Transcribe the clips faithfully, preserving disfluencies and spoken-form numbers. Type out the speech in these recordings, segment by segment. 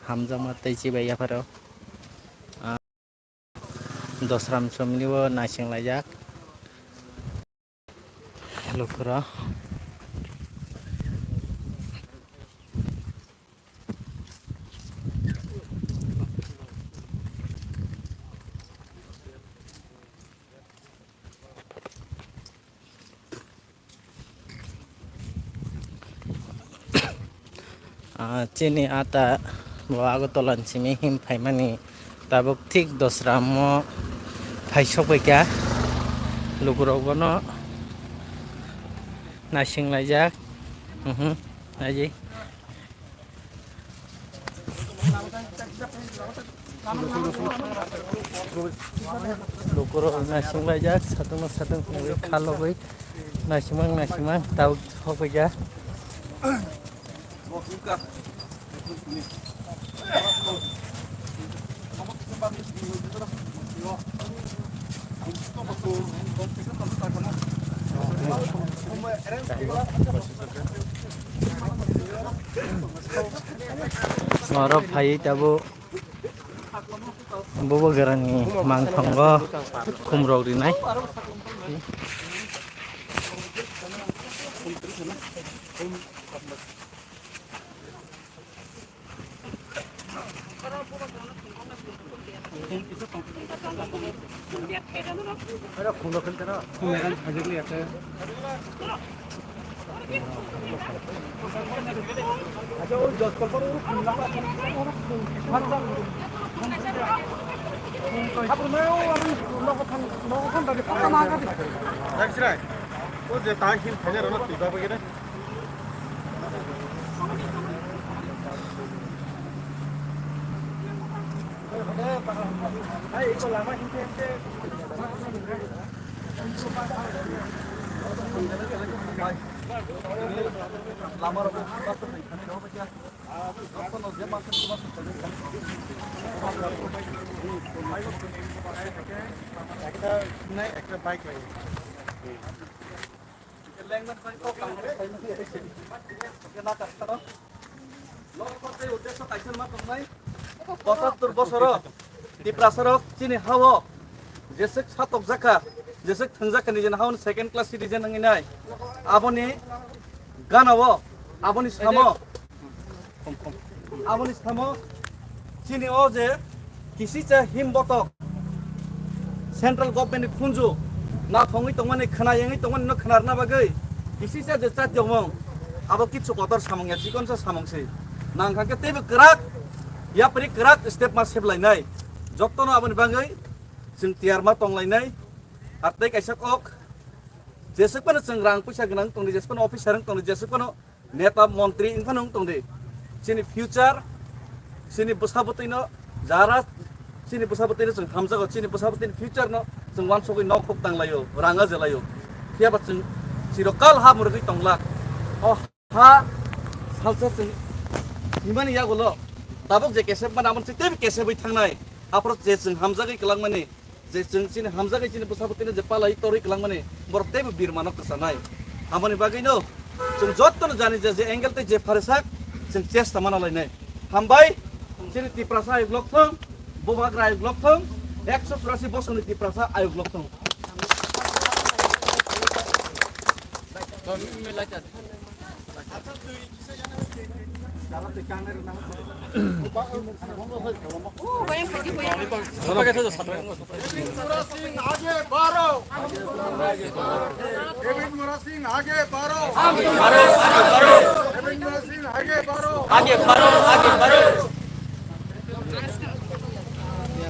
Hamjakma tei chibai yapharo. Ah, Dosram somni o naising laijak. Lukuro. Ah, chini ata bo Agartala ni simi him phaimani tabuk thik Dosram o phai sokbaikha. Lukurok bono naising laijak. Mhm, naidi. Lukurok naising laijak, satung no satung phunugwi khalogwi naisingmang naisingmang tabuk sokbaikha. Oro phaiwi tabuk bubagrani mangthango khumrok rinai. Ekta, nai, ekta bike lai. Pochottor bosoro Tiprasarok chini hao jeswk satokjakha, jeswk thwngjakha, nijeni haoni second class citizen wngwi nai. Aboni ganao, aboni samo, aboni samo chini o je kisisa him botok central government ni khunju nathongwi tongmani, khna yengwi tongmani no khna rwna bagwi kisisa je chatyongmung, abo kichu kotor samung ya, chikonsa samung se. Nang kha khe teibo kwrak, yapri kwrak step ma seblainai. Jotono aboni bagwi chwng tiyar ma tonglainai. Ar tei kaisa kok, jeswk phano chwng rang puisa gwnang tongdi, jeswk phano officer wng tongdi, jeswk phano neta, montri wng phano wng tongdi. Chini future, chini bwsa bwtwino jara, chini bwsa bwtwino chwng hamjago, chini bwsa bwtwini future no chwng uansugwi nok huk tanglaio, rang ajelaio. Phiyaba chwng chirokal ha mwrwgwi tonglak. O ha salsa chwng himani yagulo tabuk je kesep mana, amon chwng teibo kesebwi thangnai. Aphuru je chwng hamjagwi kwlangmani, je chwng chini hamjagwi chini bwsa bwtwino je palai torwi kwlangmani, borok teibo birmano kwchanai. Amoni bagwino chwng jotono jani je, je angle tei je pharesak chwng chesta mana lainai. Hambai, chini Tiprasa ayuk lok thung, bubagra ayuk lok thung, ekso churasi bosongni Tiprasa ayuk lok thung. Devendra सिंह आगे बढ़ो। देवेंद्र सिंह आगे बढ़ो। देवेंद्र सिंह आगे बढ़ो। आगे बढ़ो, आगे बढ़ो।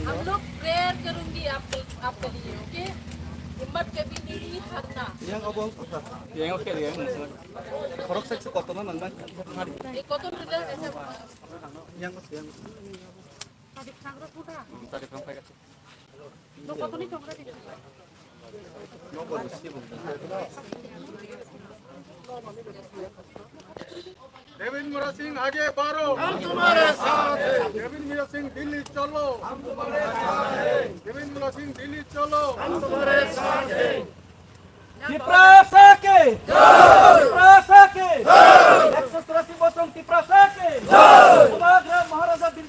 हम लोग प्रेयर करूंगी आपके, आपके लिए, ओके? हिम्मत कभी नहीं हारना। Yang oke, yang. Khorok sek se kotorma nang nang. Yang mas, yang mas. Devendra सिंह आगे बढ़ो। हम तुम्हारे साथ हैं। देवेंद्र सिंह दिल्ली चलो। हम तुम्हारे साथ हैं। देवेंद्र सिंह दिल्ली चलो। हम तुम्हारे साथ हैं। Tiprasa ke! Tiprasa ke! Ekso churasi bosong Tiprasa ke! Bubagra Maharaja Bill